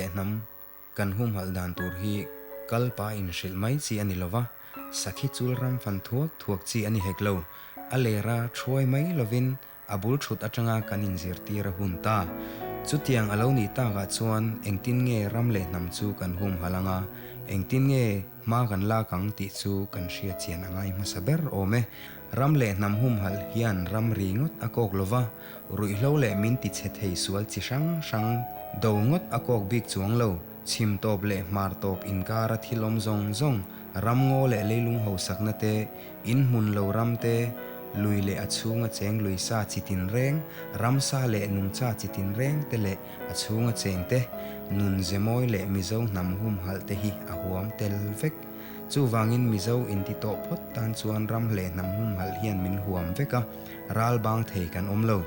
leh hnam kan humhalh dan tur hi kal pa inhrilh mai chi a ni lova, sakhi chul ram fan thuak thuak chi a ni hek lo. A lera thuai mai lovin a bul thut atanga kan inzirtir a hun ta. Chutiang a lo nih takah chuan engtin nge ram leh hnam chu kan humhalh anga, engtin nge hma kan lak ang tih chu kan hriat chian a ngai hmasa ber awm e. Ram leh hnam humhalh hian ram ri ngawt a kawk lova, ruihhlo leh min ti chhe thei sual chi hrang hrang do ngawt a kawk bik chuang lo. Chhim tawp leh hmar tawp inkara thil awm zawng zawng, ram ngaw leh leilung hausakna te, in hmun lo ram te, lui leh a chhunga cheng lui sa chi tinreng, ramsa leh nungcha chi tinreng te leh a chhunga cheng te, nun zemawi leh Mizo hnam humhalh te hi a huam tel vek. Chuvangin Mizo inti tawh phawt tan chuan ram leh hnam humhalh hian min huam vek a, ral bang thei kan awm lo.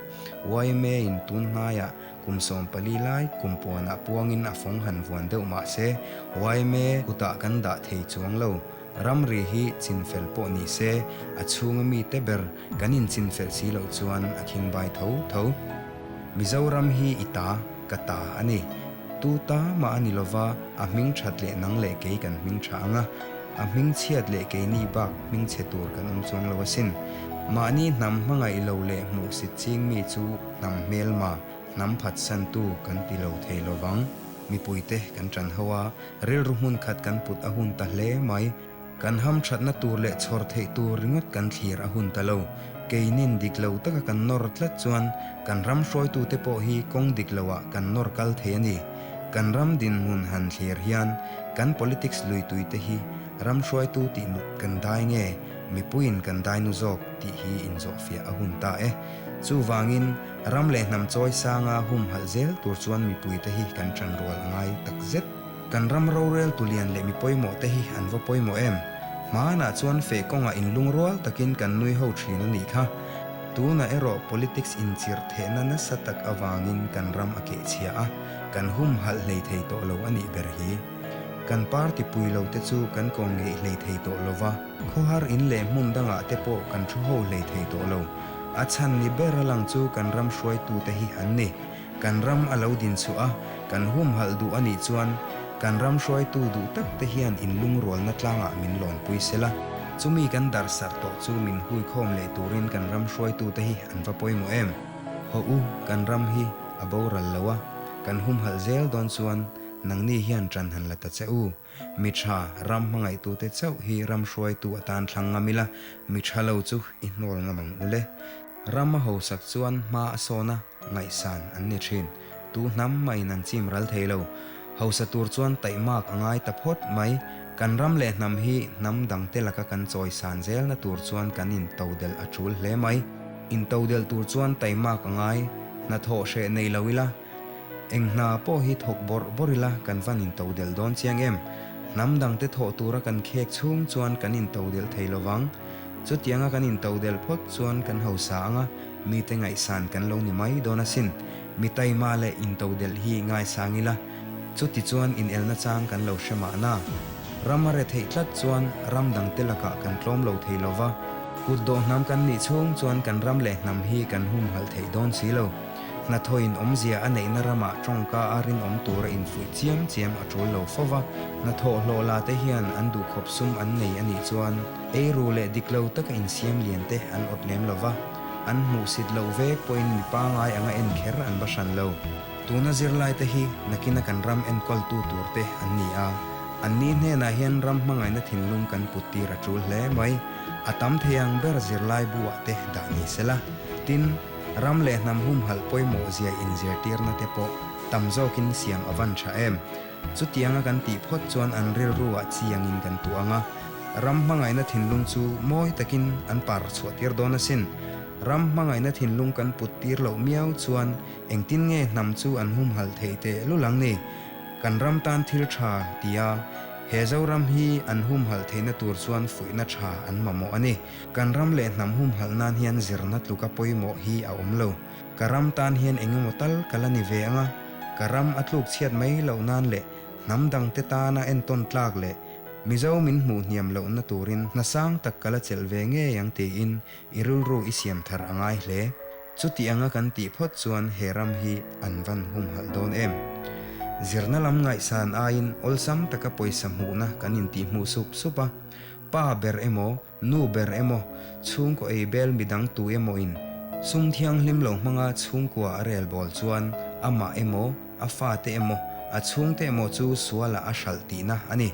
YMA in tun hnaiah kum 14 lai kum puanah puangin a fawng han vuan deuh mah se, YMA kutah kan dah thei chuang lo. Ramri hi chinfel pawh ni se, a chhunga mite ber kan inchinfel si loh chuan a khingbai tho tho. Mizoram hi i ta, ka ta a ni. Tu ta mah a ni lova, a hming that leh nang leh kei kan hming tha ang a, a hming chhiat leh keini bak hming chhe tur kan awm chuang lo asin. Mahni hnam hmangaih lo leh hmuhsit ching mi chu hnam hmelma, hnam phatsantu kan ti lo thei lovang. Mipuite kan tan ho a, rilru hmun khat kan put a hun ta hle mai. Kan hamthatna tur leh chhawr theih tur ringawt kan thlir a hun ta lo. Keinin dik lo taka kan nawr tlat chuan kan ram hruaitute pawh hi kawng dik loah kan nawr kal thei a ni. Kan ram dinhmun han thlir hian kan politics luituite hi ram hruaitu tih nut kan dai nge mipuiin kan dai nu zawk tih hi inzawhfiah a hun ta e. Chuvangin ram leh hnam chawi sanga humhalh zel tur chuan mipuite hi kan tanrual a ngai takzet. Kan ram rorel tulian leh mi pawimawh te hi an va pawimawh em? Hmanah chuan feh kawngah inlungrual takin kan nui ho thin a nih kha. Tunah erawh politics inchirh thehna nasa tak avangin kan ram a kehchhia a, kan humhalh hlei thei tawh lo a nih ber hi. Kan party pui lo te chu kan kawm ngeih hlei thei tawh lo va, khawhar in leh hmun dangah te pawh kan thu ho hlei thei tawh lo. A chhan ni ber a lang chu kan ram hruaitute hi an ni. Kan ram a lo din chhuah a, kan humhalh duh a nih chuan kan ram hruaitu duh tak te hian inlungrualna tlangah min lawnpui sela, chumi kan darhsarh tawh chu min huikhawm leh turin kan ram hruaitute hi an va pawimawh em? Hawh u, kan ram hi a boral lo a, kan humhalh zel dawn chuan nangni hian ṭan han la ta che u. Mi ṭha ram hmangaihtute chauh hi ram hruaitu atan thlang ngam ila, mi ṭha lo chu i hnawl ngam ang u le. Ram a hausak chuan hma a sawn a. Ngaihsan an ni thin. Tu hnam mahin an chim ral thei lo. Hausa tur chuan taihmak a ngai ta phawt mai. Kan ram leh hnam hi hnam dangte laka kan chawisan zelna tur chuan kan intodelh a tul hle mai. Intodelh tur chuan taihmak a ngai. Hnathawh hreh nei lo ila. Eng hna pawh hi thawk bawrh bawrh ila kan van intodelh dawn chiang em? Hnam dangte thawh tura kan khek chhung chuan kan intodelh thei lovang. Chutianga kan intodelh phawt chuan kan hausa ang a. Mite ngaihsan kan lo ni mai dawn asin. Mi taima leh intodelh hi ngaisang ila, chuti chuan inelna chang kan lo hre mahna. Ram a retheih tlat chuan ram dangte lakah kan tlawm lo thei lova, kut dawh hnam kan nih chhung chuan kan ram leh hnam hi kan humhalh theih dawn si lo. Hnathawhin awmzia a neihna ramah tawngka a rinawm tura infuih chiam chiam a tul lo fo va, hnathawh hlawh la te hian an duhkhawp sum an nei a nih chuan eiru leh dik lo taka insiam lian te an awt lem lova. An hmuhsit loh vek pawhin mi pangai anga en kher an va hran lo. Tuna zirlaite hi nakina kan ram enkawltu turte an ni a, anni hnenah hian ram hmangaihna thinlung kan put tir a tul hle mai. A tam thei ang ber zirlai buah te dah ni sela. Tin, ram leh hnam humhalh pawimawh zia inzirtirna te pawh tam zawkin siam a van tha em. Chutianga kan tih phawt chuan an rilruah chiangin kan tuah ang a, ram hmangaihna thinlung chu mawi takin an par chhuah tir dawn asin. Ram hmangaihna thinlung kan put tir loh miau chuan engtin nge hnam chu an humhalh theih teh lul ang ni? Kan ram tan thil tha ti a, he Zoram hi an humhalh theihna tur chuan fuihna tha an mamawh a ni. Kan ram leh hnam humhalh nan hian zirna tluka pawimawh hi a awm lo. Ka ram tan hian engemaw tal ka la ni ve ang a, ka ram a tluk chhiat mai loh nan leh hnam dangte tana entawn tlak leh Mizo min hmuh hniam lohna turin hna sang tak ka la chelh ve ngei ang tiin i rilru i siam thar a ngai hle. Chuti anga kan tih phawt chuan he ram hi an van humhalh dawn em? Zirna lam ngaihsan aiin awlsam taka pawisa hmuhna kan intihhmuh sup sup a. Pa ber emaw, nu ber emaw, chhungkaw ei bel midang tu emawin sum thianghlim lo hmanga chhungkua a rel bawl chuan amah emaw, a fate emaw, a chhungte emaw chu sualah a hralh tihna a ni.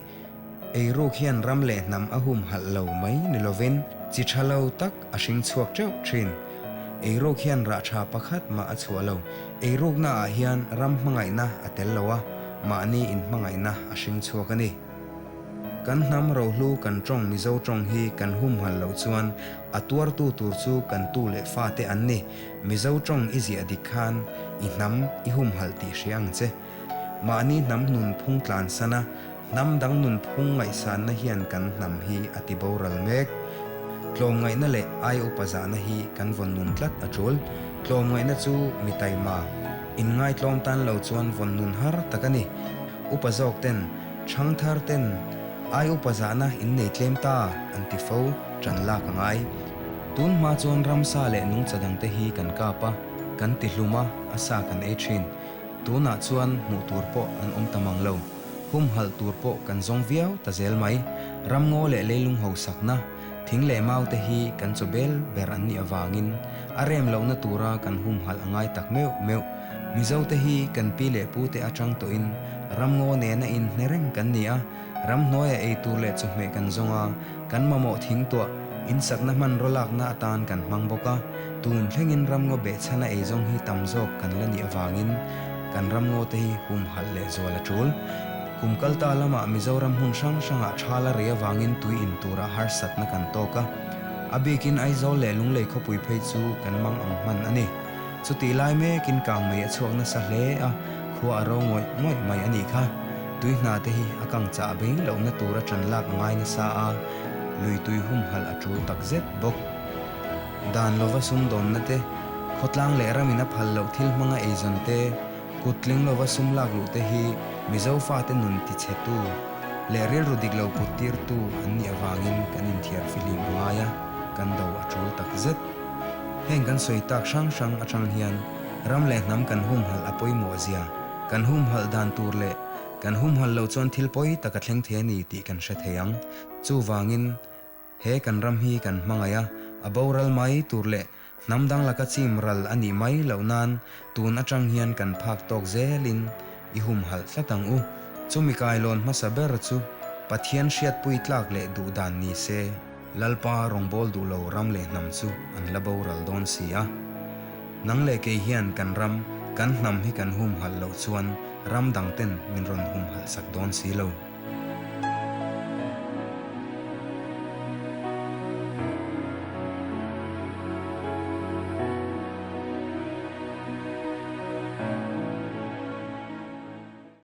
Eiruk hian ram leh hnam a humhalh lo mai ni lovin chi tha lo tak a hring chhuak teuh thin. Eiruk hian rah tha pakhat mah a chhuah lo. Eirukna ah hian ram hmangaihna a tel lo a, mahni inhmangaihna a hring chhuak a ni. Kan hnam rohlu kan tawng Mizo tawng hi kan humhalh loh chuan a tuartu tur chu kan tu leh fate an ni. Mizo tawng i ziah dik khan i hnam i humhalh tih hria ang che. Mahni hnam nunphung tlansan a, hnam dang nunphung ngaihsanna hian kan hnam hi a ti boral mek. Tlawmngaihna leh ai upa zahna hi kan vawn nun tlat a tul. Tlawmngaihna chu mi taima, inngaitlawm tan lo chuan vawn nun har tak a ni. Upa zawk ten, thangthar ten ai upa zahna in nei tlem ta an ti fo, ṭan lak a ngai. Tun hma chuan ramsa leh nungcha dangte hi kan kap a, kan ti hlum a, a sa kan ei ṭhin. Tunah chuan hmuh tur pawh an awm ta mang lo. Humhalh tur pawh kan zawng viau ta zel mai. Ramngaw leh leilung hausakna, thing leh mau te hi kan chaw bel ber an nih avangin a rem lohna tura kan humhalh a ngai tak meuh meuh. Mizo te hi kan pi leh pu te atang tawhin ramngaw nena inhne reng kan ni a, Ramhnuaia ei tur leh chawhmeh kan zawng a, kan mamawh thing tuah, insakna hmanraw lakna atan kan hmang bawk a. Tun thlengin ramngaw behchhana ei zawng hi tam zawk kan la nih avangin kan ramngaw te hi humhalh leh zual a tul. Kum kal ta lamah Mizoram hmun hrang hrangah tha la rei avangin tui in turah harsatna kan tawk a. A bikin Aizawl leh Lunglei khawpui phei chu kan mang ang hman a ni. Chutih lai mekin kangmei a chhuak nasa hle a, khua a ro ngawih ngawih mai a nih kha. Tui hna te hi a kang chah bei lohna tura ṭan lak a ngai nasa a, lui tui humhalh a ṭul tak zet bawk. Dan lova sumdawnna te, khawtlang leh ramin a phal loh thil hmanga eizawn te, kut tling lova sum lak luh te hi Mizo fate nun tichhetu leh rilru dik lo put tirtu an nih avangin kan inthiar fihlim a ngai a, kan do a ṭul tak zet. Heng kan sawi tak hrang hrang atang hian ram leh hnam kan humhalh a pawimawh zia, kan humhalh dan tur leh kan humhalh loh chuan thil pawi tak a thleng thei a ni tih kan hre thei ang. Chuvangin, he kan ram hi kan hmangaih a, a boral mai tur leh hnam dang laka chim ral a nih mai loh nan tun atang hian kan phak tawk zelin i humhalh tlat ang u. Chumi kailawn hmasa ber chu Pathian hriatpui tlak leh duh dan ni se. Lalpa rawngbâwl duh lo ram leh hnam chu an la boral dawn si a. Nang leh kei hian kan ram, kan hnam hi kan humhalh loh chuan ram dangten min rawn humhalh sak dawn si lo.